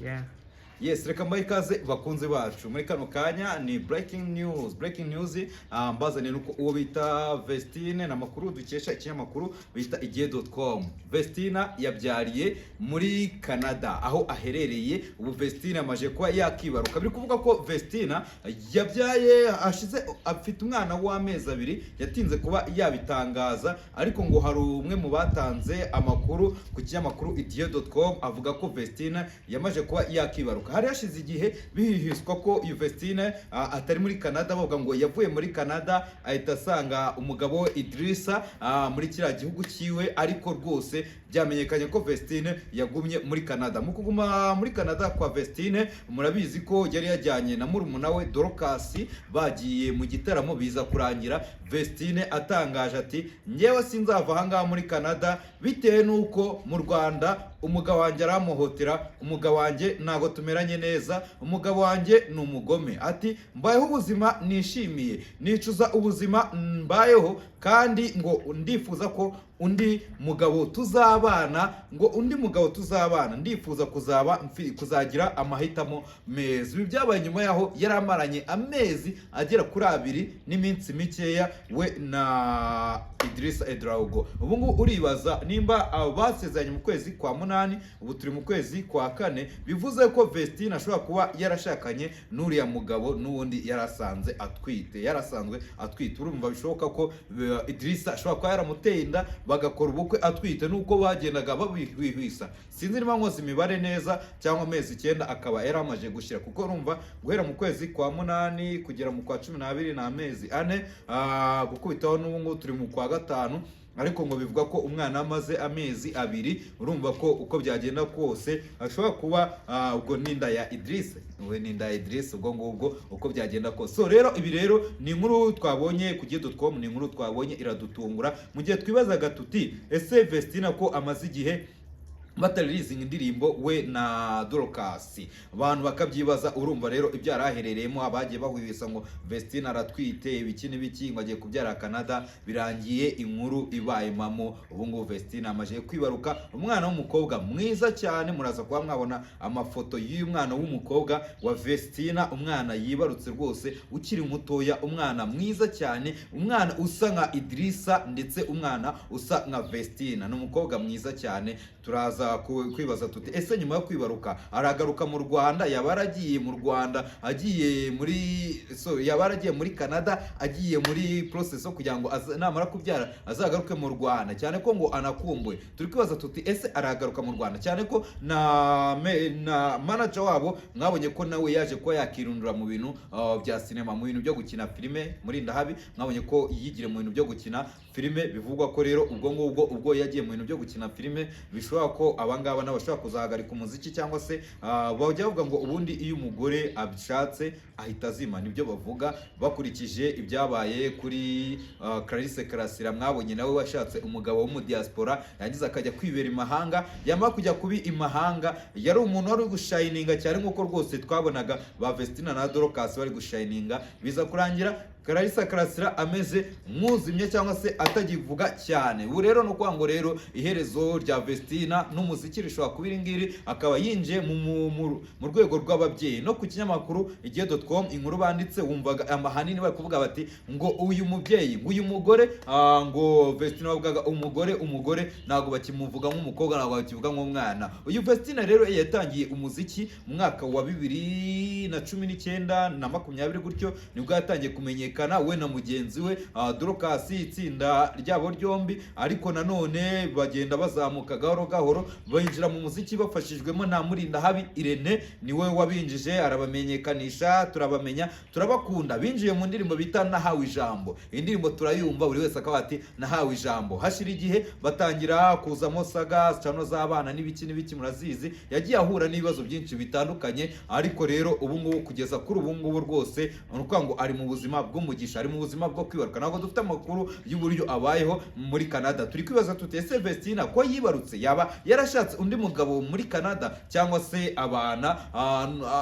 Yeah. Yes, reka mbahe ikaze bakunzi bacu. Muri kano kanya ni breaking news, breaking news. Mbazaniye nuko uwo bita Vestine, ni amakuru dukesha ikinyamakuru bita igihe.com. Vestina yabyariye muri Canada aho aherereye ubu. Vestine amaze kuba yakibaruka. Biri kuvuga ko Vestina yabyaye ashize, afite umwana w'amezi 2. Yatinze kuba yabitangaza, ariko ngo hari umwe mu batanze amakuru ku kinyamakuru igihe.com avuga ko Vestina yamaze kuba yakibaruka. Hari hashize igihe bihihiswa ko iyo Vestine atari muri Canada, bavuga ngo yavuye muri Canada ahita asanga umugabo we Idrissa muri kiriya gihugu cyiwe, ariko rwose byamenyekanye ko Vestine yagumye muri Canada. Mu kuguma muri Canada kwa Vestine, murabizi ko yari yajyanye na murumuna we Dorcas, bagiye mu gitaramo, biza kurangira Vestine atangaje ati: "Njyewe sinzava ahangaha muri Canada bitewe n'uko mu Rwanda umugabo wanjye aramuhotera, umugabo wanjye ntabwo tumeranye neza, umugabo wanjye ni umugome." Ati: "Mbayeho ubuzima nishimiye, nicuza ubuzima mbayeho, kandi ngo ndifuza ko undi mugabo tuzabana, ngo undi mugabo tuzabana, ndifuza kuzaba kuzagira amahitamo meza." Ibi byabaye nyuma yaho yari amaranye amezi agera kuri 2 n'iminsi mikeya we na Idrissa Ouedraogo. Ubu ngubu uribaza nimba abo basezeranye mu kwezi kwa 8, ubu turi mu kwezi kwa 4, bivuze ko Vestine ashobora kuba yarashakanye n'uriya mugabo n'ubundi yarasanze atwite, yarasanzwe atwite. Urumva bishoboka ko Idrissa ashobora kuba yaramuteye inda, bagakora ubukwe atwite, nuko bagendaga babihwihwisa. Sinzi niba nkoze imibare neza, cyangwa amezi 9 akaba yaramaze gushyira, kuko urumva guhera mu kwezi kwa 8 kugera mu kwa 12 ni amezi 4, gukubitaho n'ubu ngubu turi mu kwa 5, ariko ngo bivuga ko umwana amaze amezi 2. Urumva ko uko byagenda kose ashobora kuba ubwo n'inda ya Idris, we n'inda ya Idris ubwo ngubwo, uko byagenda kose. So rero ibi rero ni inkuru twabonye ku gihe.com, ni inkuru twabonye iradutungura mu gihe twibazaga tuti: "Ese Vestina ko amaze igihe bataririzinga indirimbo we na Dorcas?" Abantu bakabyibaza. Urumva rero ibyo yari aherereyemo, abagiye bahwihwisa ngo Vestine aratwite, ibiki n'ibiki, ngo agiye kubyara Canada, birangiye inkuru ibaye mamo. Ubu ngubu Vestine amaze kwibaruka umwana w'umukobwa mwiza cyane. Muraza kuba mwabona amafoto y'uyu mwana w'umukobwa wa Vestina, umwana yibarutse rwose ukiri mutoya, umwana mwiza cyane, umwana usa nka Idrissa ndetse umwana usa nka Vestina. Ni umukobwa mwiza cyane. Turaza kwibaza tuti: "Ese nyuma yo kwibaruka aragaruka mu Rwanda?" Yaba yaragiye mu Rwanda agiye muri, so yaba yaragiye muri Canada agiye muri process yo kugira ngo namara kubyara azagaruke mu Rwanda, cyane ko ngo anakumbuye. Turi kwibaza tuti: "Ese aragaruka mu Rwanda?" Cyane ko na manager wabo mwabonye ko nawe yaje kuba yakirundura mu bintu bya sinema, mu bintu byo gukina filime muri Ndahabi. Mwabonye ko yigire mu bintu byo gukina filime. Bivugwa ko rero ubwo ngubwo ubwo yagiye mu bintu byo gukina filime, bishobora ko abangaba nabo bashobora kuzahagarika umuziki, cyangwa se bajya bavuga ngo ubundi iyo umugore abishatse ahita azima. Nibyo bavuga bakurikije ibyabaye kuri Clarisse Karasira. Mwabonye nawe washatse umugabo wo mu diaspora, yagize akajya kwibera imahanga. Yamara kujya kubi imahanga, yari umuntu wari gushininga cyane, nk'uko rwose twabonaga ba Vestina na Dorcas bari gushininga, biza kurangira Clarisse Karasira ameze nk'uzimye cyangwa se atagivuga cyane. Ubu rero ni ukuvuga ngo rero iherezo rya Vestina n'umuziki rishobora kuba iri ngiri, akaba yinjiye mu rwego rw'ababyeyi. No ku kinyamakuru igihe.com inkuru banditse wumvaga ahanini bari kuvuga bati ngo uyu mubyeyi, ngo uyu mugore, ngo Vestina bavugaga umugore, umugore, ntabwo bakimuvuga nk'umukobwa, ntabwo bakivuga nk'umwana. Uyu Vestina rero yatangiye umuziki mu mwaka wa 2019 na 20 gutyo, nibwo yatangiye kumenyekana we na mugenzi we Dorcas, itsinda ryabo ryombi. Ariko nanone bagenda bazamuka gahoro gahoro, binjira mu muziki bafashijwemo na Murindahabi Irene, niwe wabinjije arabamenyekanisha, turabamenya, turabakunda. Binjiye mu ndirimbo bita "Nahawe Ijambo". Iyi ndirimbo turayumva, buri wese akaba ati: "Nahawe ijambo." Hashira igihe batangira kuzamo saga cano z'abana n'ibiki n'ibiki, murazizi. Yagiye ahura n'ibibazo byinshi bitandukanye, ariko rero ubu ngubu, kugeza kuri ubu ngubu rwose, ni ukuvuga ngo ari mu buzima bw'umuziki. bw'umugisha, ari mu buzima bwo kwibaruka. Ntabwo dufite amakuru y'uburyo abayeho muri Canada. Turi kwibaza tuti: ese Vestina ko yibarutse, yaba yarashatse undi mugabo muri Canada, cyangwa se abana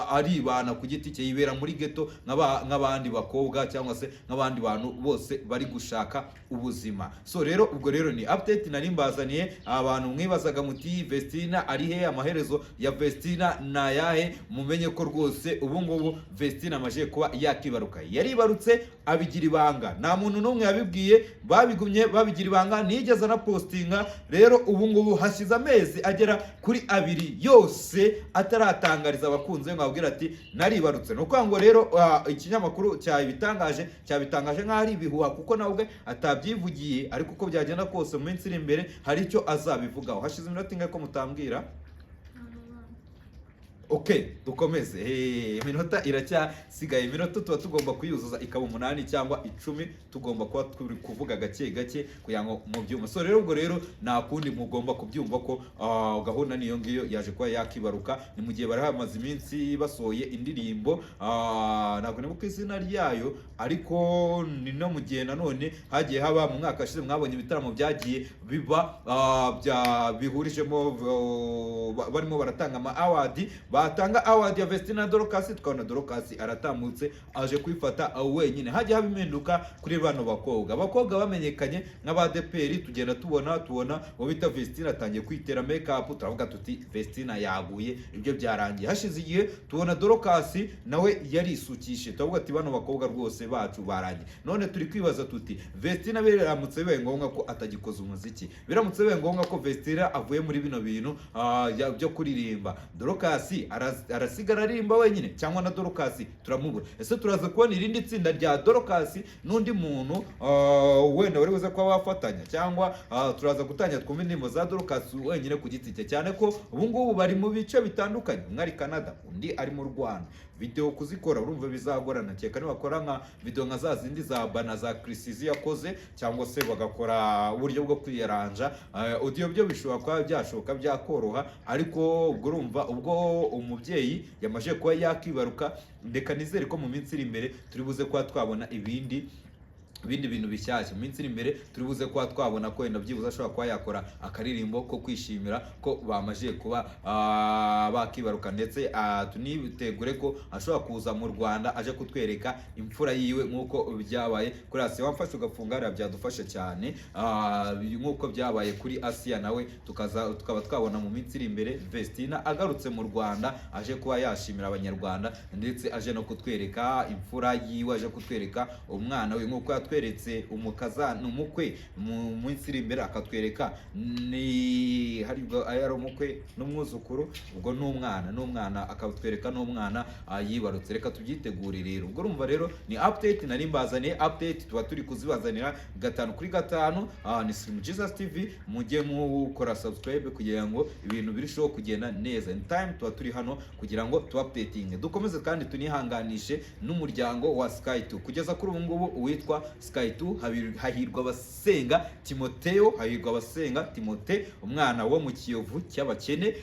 aribana ku giti cye, yibera muri ghetto nk'abandi bakobwa cyangwa se nk'abandi bantu bose bari gushaka ubuzima? So rero, ubwo rero ni update nari mbazaniye. Abantu mwibazaga muti: "Vestina ari he? Amaherezo ya Vestina ni ayahe?" Mumenye ko rwose ubu ngubu Vestina amaze kuba yakibaruka. Yaribarutse, abigira ibanga, nta muntu n'umwe yabibwiye, babigumye babigira ibanga, ntiyigeze anapostinga. Rero ubu ngubu hashize amezi agera kuri 2 yose ataratangariza abakunzi be ngo ababwire ati: "Naribarutse." Ni ukuvuga ngo rero ikinyamakuru cyabitangaje nk'aho ari ibihuha, kuko nawe ubwe atabyivugiye. Ariko uko byagenda kose, mu minsi iri imbere hari icyo azabivugaho. Hashize iminota ingahe ko mutambwira? Ok, dukomeze. Iminota iracyasigaye. Iminota tuba tugomba kuyuzuza ikaba 8 cyangwa 10. Tugomba kuba turi kuvuga gake gake kugira ngo mubyumve. So rero, ubwo rero nta kundi, mugomba kubyumva ko gahunda niyo ngiyo, yaje kuba yakibaruka. Ni mu gihe bari bamaze iminsi basohoye indirimbo, ntabwo nibuka izina ryayo, ariko ni no mu gihe nanone hagiye haba mu mwaka washize, mwabonye ibitaramo byagiye biba bihurijemo barimo baratanga ama award. Batanga award ya Vestina na Dorcas, tukabona Dorcas aratambutse aje kwifata wenyine. Hajya haba impinduka kuri bano bakobwa. Abakobwa bamenyekanye nk'abadeperi, tugenda tubona uwo bita Vestina atangiye kwitera make up, turavuga tuti: "Vestina yaguye, ibyo byarangiye." Hashize igihe tubona Dorcas nawe yarisukishe, turavuga ati: "Bano bakobwa rwose bacu barangiye." None turi kwibaza tuti: Vestina biramutse bibaye ngombwa ko atagikoza umuziki, biramutse bibaye ngombwa ko Vestina avuye muri bino bintu byo kuririmba, Dorcas arasigara aririmba wenyine, cyangwa na Dorcas turamubura? Ese turaza kubona irindi tsinda rya Dorcas n'undi muntu wenda bari buze kuba bafatanya, cyangwa turaza gutangira twumva indirimbo za Dorcas wenyine ku giti cye? Cyane ko ubu ngubu bari mu bice bitandukanye, umwe ari Canada, undi ari mu Rwanda. Video kuzikora urumva bizagorana, kereka nibakora nka video nka za zindi za bana za Chriss yakoze, cyangwa se bagakora uburyo bwo kwiyaranja. Audio byo bishobora kuba byashoboka, byakoroha. Ariko ubwo urumva, ubwo umubyeyi yamaze kuba yakibaruka, reka nizere ko mu minsi iri imbere turi buze kuba twabona ibindi bintu bishyashya. Mu minsi iri imbere turi buze kuba twabona ko wenda byibuze ashobora kuba yakora akaririmbo ko kwishimira ko bamaze kuba bakibaruka, ndetse tunitegure ko ashobora kuza mu Rwanda aje kutwereka imfura yiwe nk'uko byabaye kuri Asiya. Wamfashe ugafunga hariya, byadufasha cyane. Nk'uko byabaye kuri Asiya, nawe tukaza tukaba twabona mu minsi iri imbere Vestina agarutse mu Rwanda aje kuba yashimira Abanyarwanda, ndetse aje no kutwereka imfura yiwe, aje kutwereka umwana we nk'uko yatweretse umukazana, umukwe. Mu minsi iri imbere akatwereka ni hari ubwo ari umukwe n'umwuzukuru, ubwo n'umwana akatwereka n'umwana yibarutse. Reka tubyitegure rero. Ubwo urumva rero ni update nari mbazaniye. Update tuba turi kuzibazanira gatanu kuri gatanu. Ni Slim Jesus TV, mujye mukora subscribe kugira ngo ibintu birusheho kugenda neza. In time tuba turi hano kugira ngo tu updating. Dukomeze kandi tunihanganishe n'umuryango wa Sky 2. Kugeza kuri ubu ngubu uwitwa Sky 2 Hahirwa Abasenga Timoteo, Hahirwa Abasenga Timote, umwana wo mu Kiyovu cy'abakene,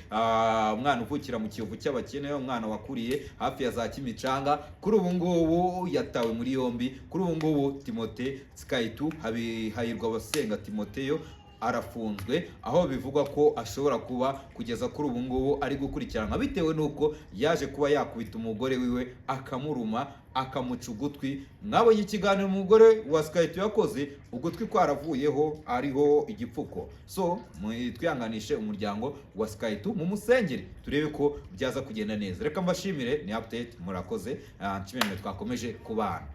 umwana uvukira mu Kiyovu cy'abakene, umwana wakuriye hafi ya za Kimicanga, kuri ubu ngubu yatawe muri yombi. Kuri ubu ngubu Timote Sky 2 Hahirwa Abasenga Timoteo arafunzwe, aho bivugwa ko ashobora kuba kugeza kuri ubu ngubu ari gukurikiranwa bitewe n'uko yaje kuba yakubita umugore wiwe, akamuruma, akamuca ugutwi. Mwabonye ikiganiro umugore wa Sky 2 yakoze, ugutwi kwaravuyeho ariho igipfuko. So twihanganishe umuryango wa Sky 2, mu musengere turebe ko byaza kugenda neza. Reka mbashimire, ni update, murakoze. Nshimire mwe twakomeje kubana.